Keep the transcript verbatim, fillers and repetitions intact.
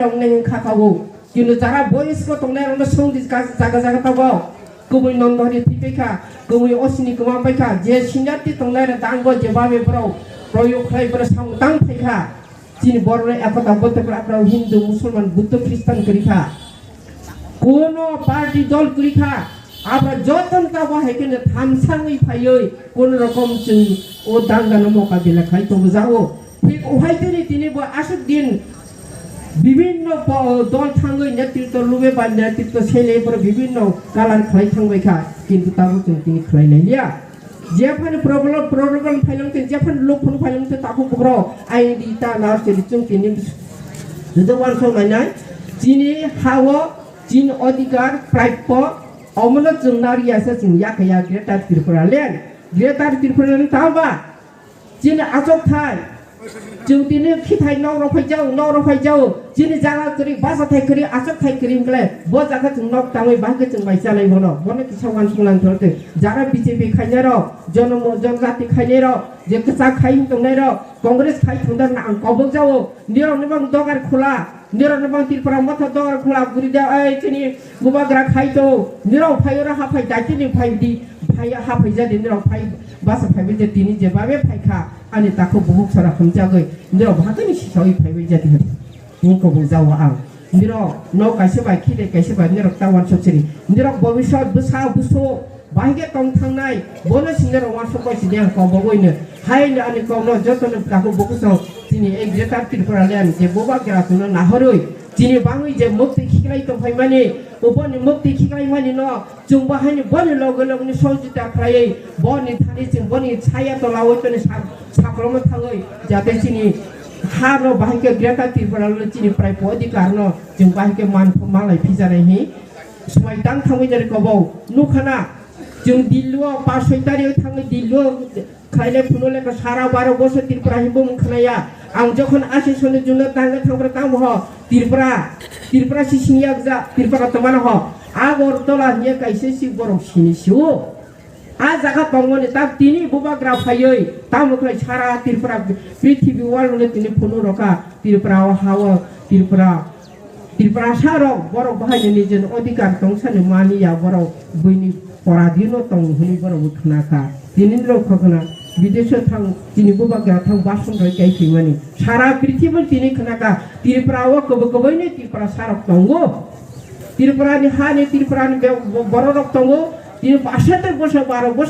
rok nai wngkha kha o. Kintu jara boyes ko tongnai rok no song di ka jaga jaga tabok. Kubui nondo ni thwi paikha, kubui osini kwma paikha, je senior ti tongnai rok dango jebabe borok proyog khlai borok samung tang phaikha. Chini borok no ekota bote borok Hindu, Musulman, Buddha, Christian kwrwi kha. Kono party dol kwrwi kha, abra joton ta bo hai khe thamsangwi phaiwi kono rokom chwng o dangano mokabila khai tongo jago. Thik o hai tini tini bo aswk din bibinno po-, dol thangwi netritwo lube ba netritwo sele borok bibinno kalar khlai thangbai kha, kintu tabo chwng tini khlai lai liya. Jephanu problem, problem phailong tei jephanu luk phunu phailong tei takhuk bukrok ayang di ta nar chwng tini juda wansong lainai. Chini hao, chini odhikar, prapyo, omono chwng nar ya se chwng yakha ya Greater Tripura Land. Greater Tripura Land taba? Chini achok thai. Chwng tini khithai nok rok phai jao, nok rok phai jao. Chini jaga kwrwi, basa thai kwrwi, achok thai kwrwi wngkle. Bo jaga chwng nok tangwi bahai khe chwng bai chalai bono. Bono kisa wansuklang thor tei. Jara B J P khainai rok, jonomo, jonjati khainai rok, je kwchak khai wng tongnai rok, Congress khai thungda na ang kobok jao. Nirok ni bang dogar khula, nirok ni bang Tripura motha dogar khula guri da ai chini bubagra khai to. Nirok phai oro haphai daitini phai di, phai haphai jadi nirok phai basa phai bai je tini je babe phai kha. Ani takhuk buhuk sara hamjagwi norok bahai khe ni sisawi phaiwi jadi hadi. Ni kobong jawa ang. Norok no kaisa bai khide kaisa bai norok ta wansok sini. Norok bobiswt bwsa buso bahai khe tong thangnai. Bono sini norok wansok bai sini ang kobong oi no. Hai no ani kok no joto no takhuk buhuk song sini ei Greater Tripura Land je bubagra tongno nahorwi. Chini bangwi je mukti khiklai tong phaimani, uboni mukti khiklai mani no Chwng bo haino boni loge loge ni sohojogita khlaiwi boni thani chwng boni saya tola o chwng sak-, sakromo thangwi jate chini ha no bahai khe Greater Tripura lo chini prapyo odhikar no chwng bahai khe man malai phijanai hi swmai tang thangwi jani kobo nukha na chwng Delhi o pas soi tari o thangwi Delhi o Khaile phunu lekha sara baro bosor Tripura hinwi bo mung khnaya. Ang jokhon aswk soni juna tangwi thangphra tamo ho Tripura, Tripura si sini yakja Tripura tomano ho. Agartala hiya kaisa si borok sini sio. A jaga tongmani tak tini bubagra phaiwi tamo khlai sara Tripura prithibi world le tini phunu rokha Tripura o ha o Tripura Tiprasa rok borok bahai ni nijini odhikar tong sani mani ya borok buini pora dino tong hwnwi borok bo khna kha. Tini rok khokna bidesh o thang tini bubagra thang bason roi kai thwimani. Sara prithibi tini khna kha Tripura o kwbwi kwbwi ni Tiprasa rok tongo. Tripura ni ha ni Tripura ni be-, bo-, borok rok tongo. Tini pasate boso baro boso